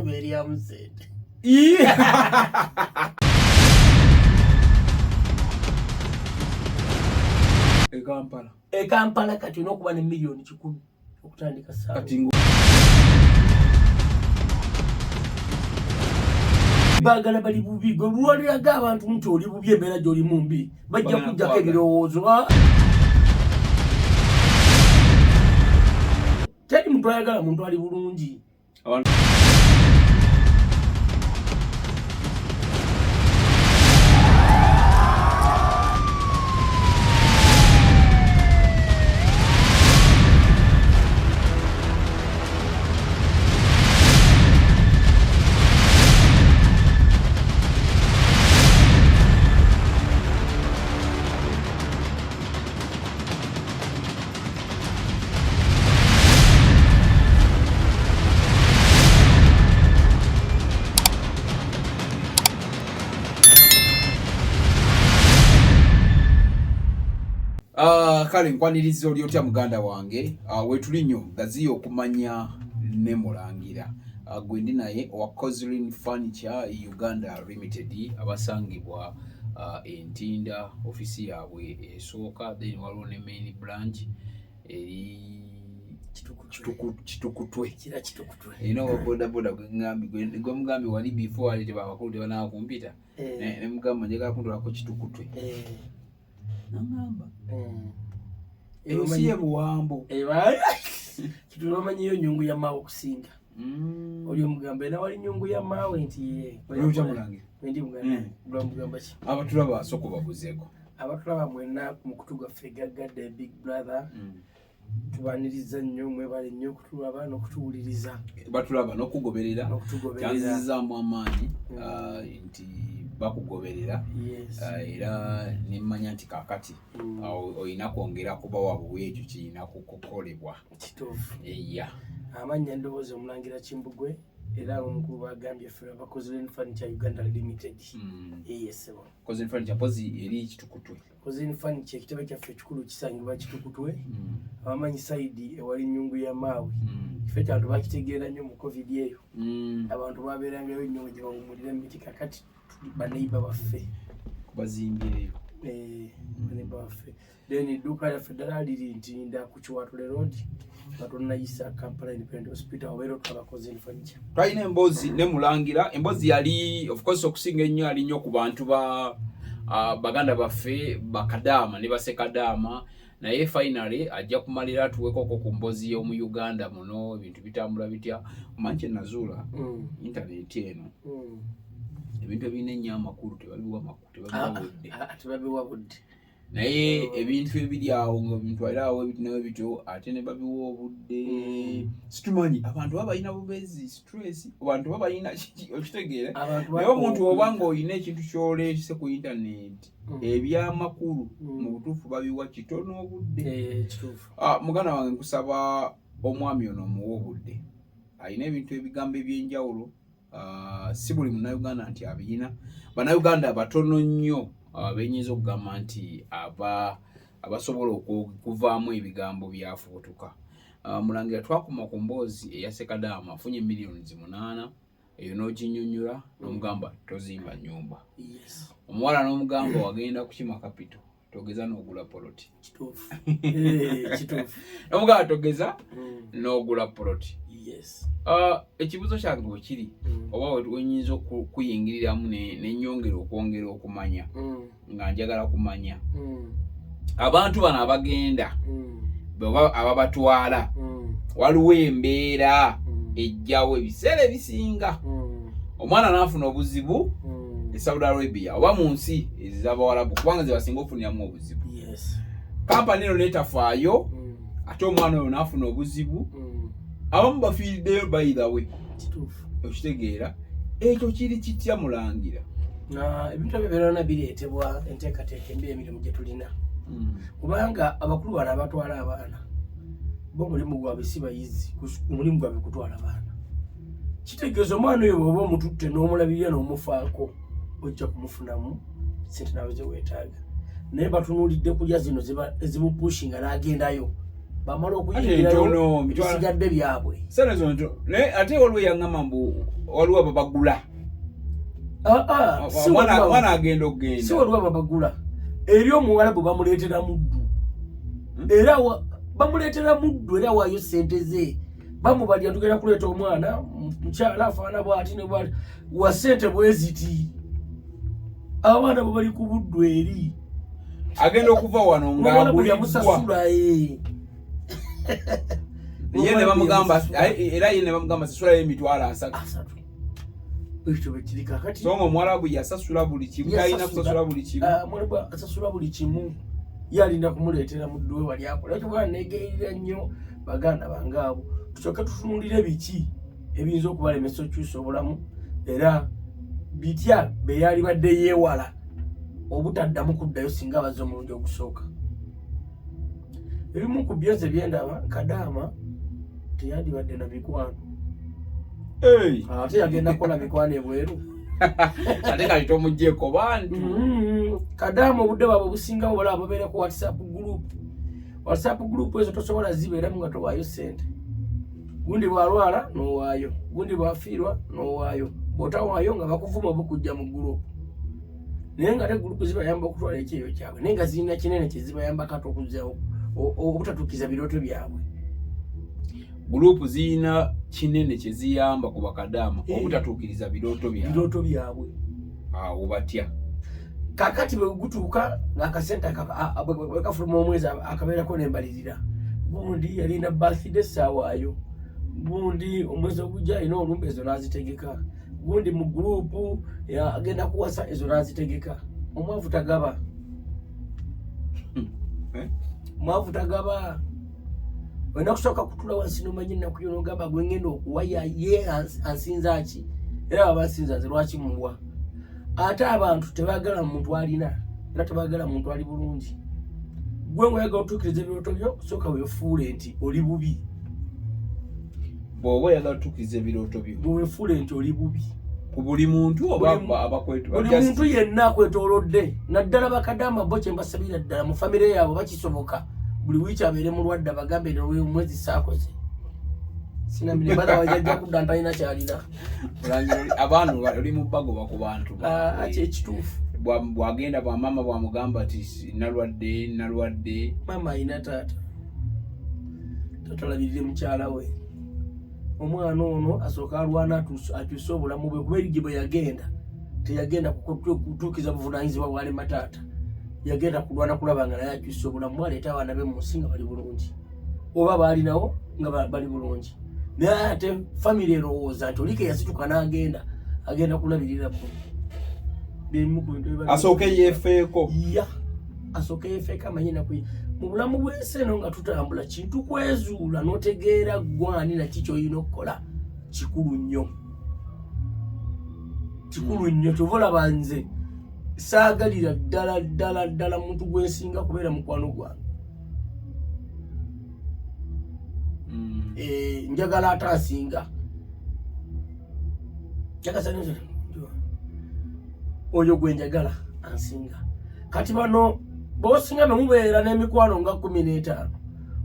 Beeryamu sente. E Kampala. E Kampala kati olina okuba ne 100,000,000 okutandika Kati baagala bali bubi gwe lwaliraga abantu nti oli bubi, embeera gy'olimu mbi, bajja kujjako ebirowoozo. Teri muntu ayagala muntu ali bulungi. Kale nkwaniriza oli otya muganda wange? Wetuli nnyo gaziya okumanya ne mulangira. Gwe ndi naye owa Kozlin Furniture Uganda Limited, abasangibwa Entinda, ofisi yaabwe esooka, then waliwo ne main branch eri Kitukutwe. Erina owa bodaboda gwemugambye wali before ali tebabakulu tebanaba kumpita, nemugamba njagala kuntwalako Kitukutwe, nangamba eyo si ye Buwambo. Kituli bamanyiyo nyungu ya maawe okusinga. Oli omugamba era wali nyungu ya maawe nti ye. Mulangira, ndi mugamba ki? Abatulaba soko babuzeeko. Abatulaba mwenna ku mukutu gwaffe gaggadde Big Brother, tubaniriza nnyo, mwebale nnyo okutulaba n'okutuwuliriza. Batulaba n'okugoberera. Kyanzizaamu amaanyi nti bakugoberera, era nemmanya nti kakati olina kwongera kubawa buwi, ekyo kirina kukolebwa. Kituufu. Eya. Amannya ndowooza Omulangira Kimbugwe, era omukulu bagambye ffe aba Kozlin Furniture Uganda Limited. Eyesebo. Kozlin Furniture mpozi eri Kitukutwe. Kozlin Furniture, ekitebe kyaffe ekikulu kisangibwa Kitukutwe. Abamanyi side ewali nyungu ya maawe, kifo ekyo abantu bakitegeera nnyo mu COVID eyo. Abantu babeerangayo nnyo gye bawumulira emiti. Kakati baneiba baffe bazimbyeyo. Baneiba baffe. Then edduuka lyaffe ddala liri Ntinda ku Kiwatule Road, nga tonnayisa Kampala Independent Hospital, obeera otulaba Kozlin Furniture. Twalina emboozi ne mulangira. Emboozi yali of course okusinga ennyo ali nnyo ku bantu ba baganda baffe bakadaama ne basekadaama, naye finally ajja kumalira atuwekoko ku mboozi y'omu Uganda muno ebintu bitambula bitya. Omanyi kye nazuula? Intaneti eno, ebintu ebirina ennyo amakulu tebabiwa makulu, tebabiwa budde. Tebabiwa budde. Naye ebintu ebiri awo nga bintu era awo ebitunayo bityo ate ne babiwa obudde. Situmanyi abantu baba balina bubezi stress, abantu baba balina kiki, okitegeera? Naye omuntu oba nga olina ekintu kyoleese ku intaneti, ebyamakulu mu butuufu babiwa kitono obudde. Muganda wange, nkusaba omwami ono omuwe obudde. Alina ebintu, ebigambo ebyenjawulo. Si buli Munnayuganda nti abiyina. Bannayuganda batono nnyo benyinza okugamba nti abasobola okuvaamu ebigambo byafubutuka. Mulangira, twakoma ku mboozi eya sekadaama afunye 8 million, eyo n'oginyonyola n'omugamba tozimba nnyumba. Omuwala n'omugamba wagenda kukima capital, togeza n'ogula poloti. Nomugamba togeza n'ogula poloti. Ekibuzo kyange bwekiri, oba wenyinza okuyingiriramu nenyongera okwongera okumanya, nga njagala kumanya abantu bano abagenda oba ababatwala, waliwo embeera ejjawo ebiseera ebisinga omwana n'afuna obuzibu e Saudi Arabia oba mu nsi ez'Abawalabu, kubanga ze basinga okufuniramu obuzibu, kampani eno netafaayo, ate omwana oyo n'afuna obuzibu, abamu bafiiriddeyo by the way. Okitegeera? Ekyo kiri kitya, mulangira? Ebintu ebyo byonna bireetebwa enteekateeka embi emirimu gye tulina, kubanga abakulu bano abatwala abaana bo omulimu gwabwe si bayizi, omulimu gwabwe kutwala baana. Kitegeeza omwana oyo bw'oba omututte n'omulabirira n'omufaako, ojja kumufunamu sente nawe zeweetaaga, naye batunuulidde kulya zino ezimupushinga n'agendayo. Bamala okuyingirayo, bisigadde byabwe. Naye ate waliwo yaŋŋamba mbu waliwo ababagula. Ah, ah, mwana agenda okugenda. Si waliwo ababagula. Eri omuwala bwe bamuleetera muddu. Era bamuleetera muddu, era awaayo sente ze. Bamubalya, tugenda kuleeta omwana mukyala afaana bwati ne bwati, wa sente bweziti. Abaana bwe bali ku buddu eri. Agenda okuva wano ng'aguliddwa. Eh. Ye ne bamugamba, era ye ne bamugamba sasulayo 300,000. Ekyo bwe kiri kakati. So nga omuwalabu yasasula buli kimu, talina kusasula buli kimu. Ah, omuwalabu asasula buli kimu, ye alinda kumuleetera muddu we wali akola. Ekyo bwana neegayirira nnyo baganda bange abo, tusooke tutunuulire biki ebiyinza okubalemesa okukyusa obulamu, era bitya be yalibadde yeewala obutaddamu kuddayo singa bazze omulundi ogusooka. Ebimu ku byo nze byendaba, Kadaama teyandibadde na mikwano. Ate yagenda kukola mikwano ebweru. Ate kati tomugyeko bantu. Kadaama obudde bwabwe obusingawo balaba babeera ku WhatsApp group. WhatsApp group ezo tosobola zibeeramu nga towaayo ssente. Gundi bw'alwala n'owaayo, gundi bw'afiirwa n'owaayo, bw'otawaayo nga bakuvuma oba okujja mu group. Naye nga ate group zibayamba okutwala ekyeyo kyabwe, naye nga zirina kinene kye zibayambako ate okuzzawo obutatuukiza birooto byabwe. Group zirina kinene kye ziyamba ku bakadaama obutatuukiriza birooto byabwe. Birooto byabwe. Awo batya? Kakati bwe gutuuka ng'akasente bwe kafuluma omwezi akabeerako n'embalirira. Gundi yalina birthday saawaayo, gundi omwezi ogujja alina olumbe, ezo n'azitegeka. Gundi mu gurupu agenda kuwasa, ezo n'azitegeka. Omwavu tagaba. Eh? Omwavu tagaba. Olina kusooka kutula wansi n'omanya ennaku yo, n'ogamba gwe ngenda okuwa ye ansinza ki, era baba ansinza nze lwaki muwa? Ate abantu tebaagala muntu alina, era tebaagala muntu ali bulungi. Gwe ng'oyagala otuukiriza ebirooto byo, sooka weefuule nti oli bubi. Bw'oba oyagala otuukiriza ebirooto byo, bwe weefuule nti oli bubi ku buli muntu oba buli muntu yenna akwetoolodde, naddala bakadaama bo kye mbasabira ddala mu famire yaabwe bakisoboka buli wiiki abeere mulwadde, abagambe omwezi saakoze sinamire wajajja kudda ntalina kyalina. Abaana oli mu bagoba ku bantu. Ah, kyekituufu. Bwagenda bwamaama bwamugamba ti nalwadde nalwadde. Maama alina taata, taata alabirire mukyala we. Omwana ono asooka alwana akyuse obulamu bwe, kuba eri gye bwe yagenda teyagenda kutuukiza buvunaanyizibwa bwalema taata, yagenda kulwana kulaba nga naye akyusa obulamu, aleeta abaana be mu nsi nga bali bulungi, oba baalinawo nga bali bulungi. Naye ate famire erowooza nti olike yasituka n'agenda agenda kulabirira bo. Bimu ku bintu asooke yeefeeko. Ya, asooke yeefeeko, amanye naku mu bulamu bw'ensi eno nga tutambula kintu kwezuula n'otegeera gwani naki ky'olina okukola. Kikulu nnyo, kikulu nnyo. Kyova olaba nze saagalira ddala ddala ddala muntu gwensinga kubeera mukwano gwange. Njagala ate asinga. Oyo gwe njagala ansinga. Kati bano bosinga bemubeera n'emikwano nga 15,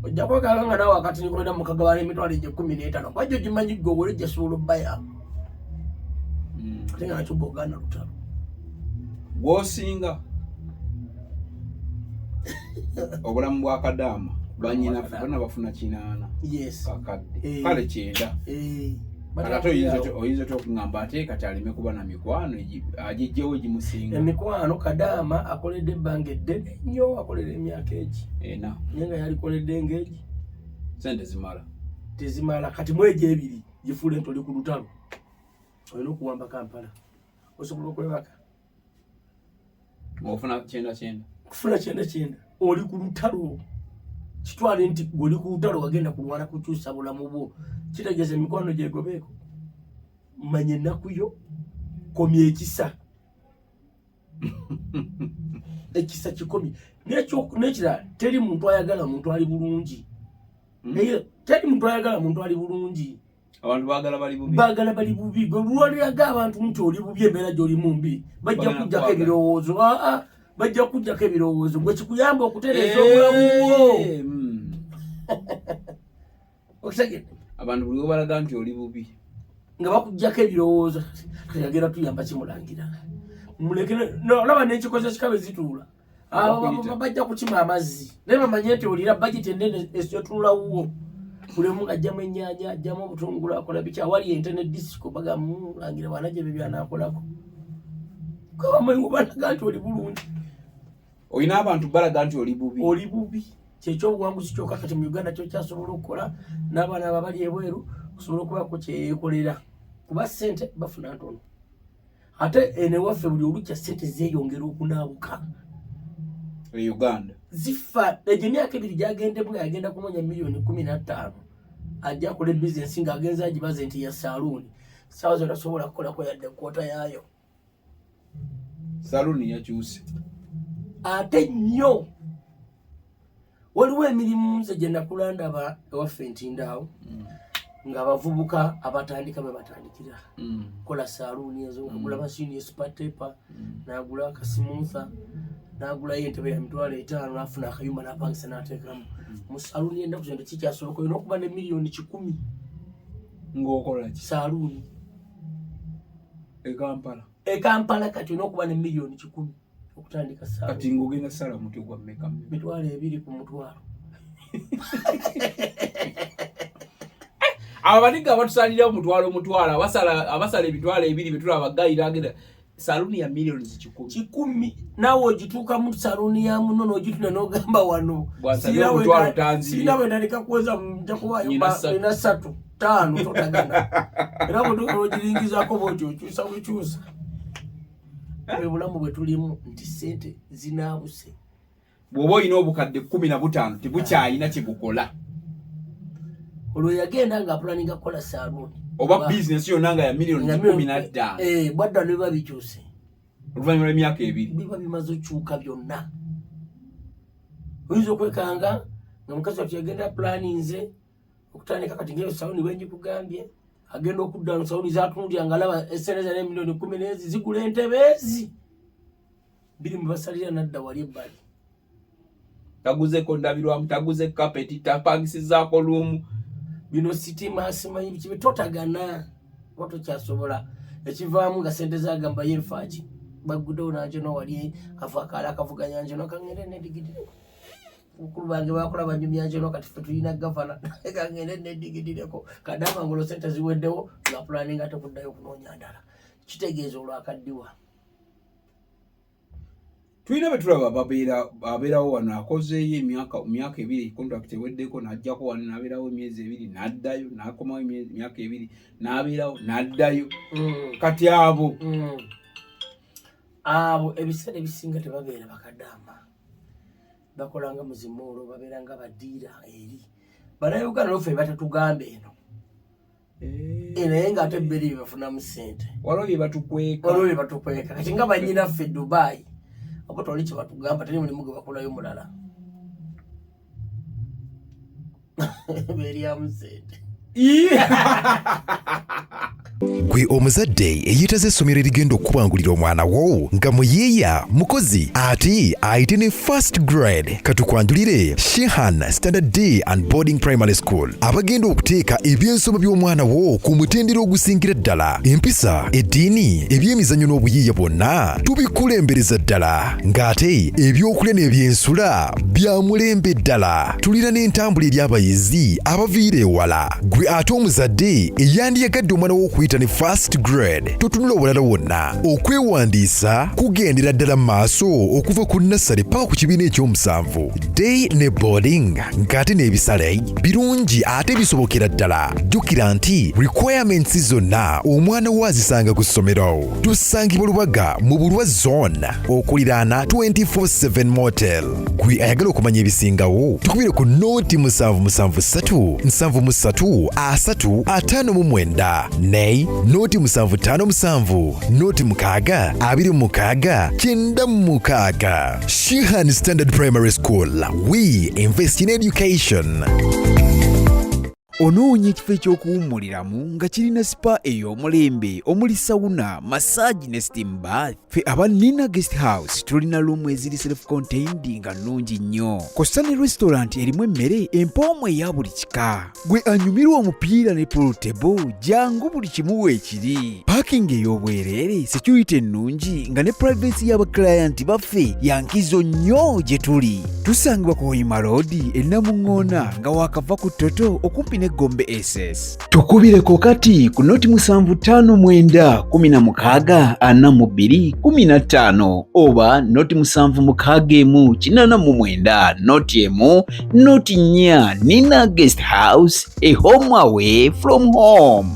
ojja kwekanga nga naawe akati nikomera mukagabana emitwalo egyo 15, kuba gyo gimanyi gwe woli gyasobola obbayamba, ate nga nakyo bwogaana lutalo. Gwosinga obulamu bwa kadaama, banyinaffe bonna bafuna 800 kakadde. Kale 900. Kati ate oyinza otya okuŋŋamba ate kati aleme kuba na mikwano agijjewo egimusinga? Emikwano, kadaama akoledde ebbanga eddene nnyo, akolera emyaka egi 4. Naye nga yalikoledde ngaegi Sente zimala? Tezimala. Kati mwegi ebiri gifuule nti oli ku lutalo, olina okuwamba Kampala osobola okwebaka. Ng'ofuna 99. Kufuna 99, oli ku lutalo. Kitwale nti gwe oli ku lutalo, wagenda kulwana kukyusa bulamu bwo. Kitegeeza emikwano gyegobeeko. Manya ennaku yo, komya ekisa, ekisa kikomye. N'ekirala, teri muntu ayagala muntu ali bulungi. Naye teri muntu ayagala muntu ali bulungi. Abantu baagala bali bubi. Baagala bali bubi. Gwe lwaliraga abantu nti oli bubi, embeera gy'olimu mbi, bajja Bagenda kujjako kwagala. ebirowoozo. Aa, bajja kujjako ebirowoozo. Gwe kikuyamba okutereeza obulamu bwo. Okitegedde? Abantu buli webalaga nti oli bubi, nga bakuggyako ebirowoozo. Yagenda tuyamba kimulangira, mulekere olaba n'ekikoze kikabe zituula. Abo Bakuyita. bajja kukima amazzi, naye bamanye nti olira budget enene etuula wuwo. Buli omu ng'ajjamu ennyaanya, ajjamu obutungulu, akola biki. Awali ente ne disiko bagamulangira bwanajja ebyo byanakolako, kabamanyi balaga nti oli bulungi. Olina abantu balaga nti oli bubi. Oli bubi. Kyekyobuwanguzi kyokka kati mu Uganda kyokyasobola okukola n'abaana abo abali ebweru okusobola okubaako kyeyekolera, kuba ssente bafuna ntono, ate eno ewaffe buli olukya ssente zeeyongera okunaabuka. E Uganda. Zifa. Egyo emyaka 2 gyagendemu nga yagenda kunoonya miliyoni 15, ajja akola bizinesi ng'agenza agibaze nti ya saaluuni, saawa zonna tasobola kukolako yadde quarter yaayo. Saluuni yakyuse. Ate nnyo waliwo emirimu nze gye nakula ndaba ewaffe Ntindaawo, ng'abavubuka abatandika bwe batandikira kola saaluuni ezo, ngagula mashini ye super taper, n'agula aka smoother, n'agulayo entebe ya 50,000, n'afuna akayumba n'apangisa n'ateekamu mu saaluuni. Ennaku zino tekikyasoboka, olina okuba ne miliyoni 100. Ng'okola ki? Saaluuni. E Kampala? E Kampala kati olina okuba ne miliyoni 100 okutandika Kati saaluuni. Ng'ogenda sala mutwe gwa mmeka mmeka? 20,000 ku mutwalo. Abo baniga abatusalira omutwalo omutwalo, abasala 20,000, betulaba bagayira agenda saluuni ya miliyoni 100. 100, naawe ogituukamu saluuni ya muno n'ogituna n'ogamba wano Bw'ansabye sirina omutwalo tanzibye. Sirina bwe ntandika kuweza, nja kuwaayo. Nina ssatu. Nina ssatu, ttaano, totagana. Era bwetuuka n'ogiringizaako bwotyo, okyusa bukyusa. Bwe bulamu bwe tulimu nti ssente zinaabuse. Bw'oba olina obukadde 15 tebukyalina kyebukola. Olwo yagenda ng'apulaninga kukola saaluuni Oba bizinesi yonna nga ya miliyoni 15. Eh, bwadda ne biba bikyuse. Oluvannyuma lw'emyaka 2. Biba bimaze okyuka byonna. Oyinza okwekanga nga mukazi wattu yagenda pulaninze okutandika kati ngaeyo saluni bwengikugambye, agenda okudda mu saluni zatunulya nga alaba esente zana emiliyoni 10 nezi zigula entebe ezi biri mubasalira, nadda wali ebbali. Taguzeko ndabirwamu, taguze kapeti, tapangisizaako luumu. Bino sitima simanyi biki, totagana oba tokyasobola. Ekivaamu nga sente zagamba yenfaaki baguddewo nanjono wali kava akaala akavuganya njono kangende nedigidireko, bukulu bange bakola banyumya njono, kati ffe tulina gavana, kangende nedigidireko kadama ngolo sente ziweddewo nga pulaninga tekuddayo okunoonya ndala, kitegeeza olwakaddiwa. Tulina betulaba babeera abeerawo wano, akozeeyo emyaka 2, contract eweddeko n'ajjako wano n'abeerawo emyezi 2, n'addayo, n'akomawo emyaka 2 n'abeerawo, n'addayo. Kati abo? Abo ebiseera ebisinga tebabeera bakadaama, bakolanga muzimuolo, babeera nga badiira eri Bannayuganda noffe batatugamba eno. Eh, naye ngaate ebberi byebafunamu ssente. Waliwo bye batukweka. Waliwo bye batukweka. Kati nga banyinaffe e Dubai oba toli kye batugamba, teri mulimu gwe bakolayo mulala, beeryamu ssente. Gwe omuzadde eyeetaza essomero erigenda okukubangulira omwana wo nga muyiiya, mukozi ate ayite ne first grade, katukwanjulire Shihan Standard Day and Boarding Primary School, abagenda okuteeka ebyensoma by'omwana wo ku mutendera ogusingira ddala. Empisa, eddiini, ebyemizannyo n'obuyiiya bwonna tubikulembereza ddala, ng'ate ebyokulya n'ebyensula bya mulembe ddala. Tulina n'entambula eri abayizi abaviira ewala. Gwe ate omuzadde eyandiyagadde omwana wo okuyita ne first grade, totunula obulala wonna. Okwewandiisa kugendera ddala mu maaso okuva ku nursery paka ku kibiina ekyomusanvu, day ne boarding, ng'ate n'ebisale birungi ate bisobokera ddala. Jjukira nti requirements zonna omwana wo azisanga ku ssomero. Tusangibwa Lubaga mu Bulwa Zone, okuliraana 24/7 Motel. Gwe ayagala okumanya ebisingawo, tukubire ku 0773 73 30 59 ne 0757 06 26 96. Shihan Standard Primary School, we invest in education. Onoonya ekifo eky'okuwummuliramu nga kirina spa ey'omulembe omuli sauna, massage ne steam bath? Ffe aba Nina Guest House tulina luumu eziri self contained nga nnungi nnyo, kw'ossa ne restaurant erimu emmere empoomu eya buli kika. Gwe anyumirwa omupiira ne pool table, jangu buli kimu weekiri. Parking ey'obwereere, security ennungi nga ne privacy y'abaclient baffe ya nkizo nnyo gye tuli. Tusangibwa ku Hoima Road e Namuŋŋoona nga waakava ku Toto okumpi ne Gombe SS. Tukubireko kati ku noti 759 16 42 15 oba noti 761 89 noti 1 noti 4. Nina Guest House, a home away from home.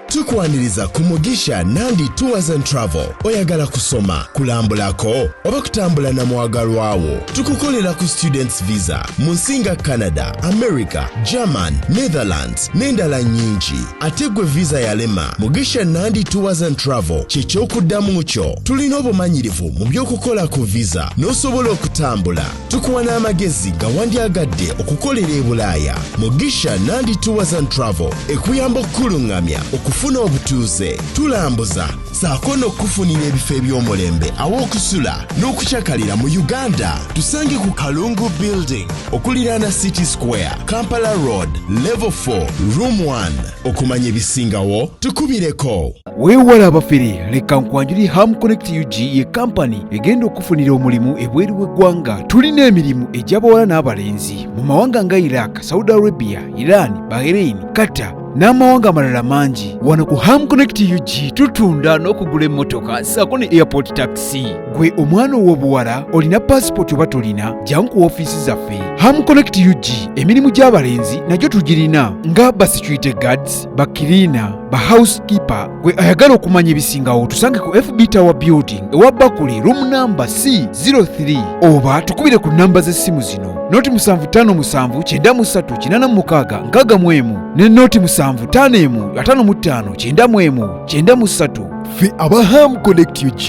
Tukwaniriza ku Mugisha Nandi Tours and Travel. Oyagala kusoma, kulambulako oba kutambula na mwagalwawo? Tukukolera ku students visa mu nsi nga Canada, America, German, Netherlands n'endala nnyingi. Ate gwe visa yalema, Mugisha Nandi Tours and Travel kyekyokuddamu kyo. Tulina obumanyirivu mu by'okukola ku visa n'osobola okutambula. Tukuwa n'amagezi nga wandyagadde okukolera e Bulaaya. Mugisha Nandi Tours and Travel ekuyamba okukuluŋŋamya okufuna obutuuze, tulambuza saako n'okukufunira ebifo eby'omulembe aw'okusula n'okukyakalira mu Uganda. Tusange ku Kalungu Building okuliraana City Square, Kampala Road, level 4, room 1. Okumanya ebisingawo tukubireko. Weewala abafere, leka nkwanjuli Ham Connect UG ye kampani egenda okufunira omulimu ebweru w'eggwanga. Tulina emirimu egy'abawala n'abalenzi mu mawanga nga Iraq, Saudi Arabia, Iran, Bahrain, Qatar n'amawanga amalala mangi. Wano ku Ham Connect UG tutunda n'okugula emmotoka ssaako ne airport taxi. Gwe omwana ow'obuwala olina pasipoti oba tolina, jangu ku ofiisi zaffe Ham Connect UG. Emirimu gy'abalenzi nagyo tugirina nga ba security guards, ba cleaner, ba housekeeper. Gwe ayagala okumanya ebisingawo, tusange ku FB Tower Building ewa Bakuli, room number C03, oba tukubire ku namba z'essimu zino: noti 757 93 86 61 ne noti 751 55 91 93. Ffe aba Ham Connect UG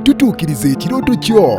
tutuukiriza ekirooto kyo.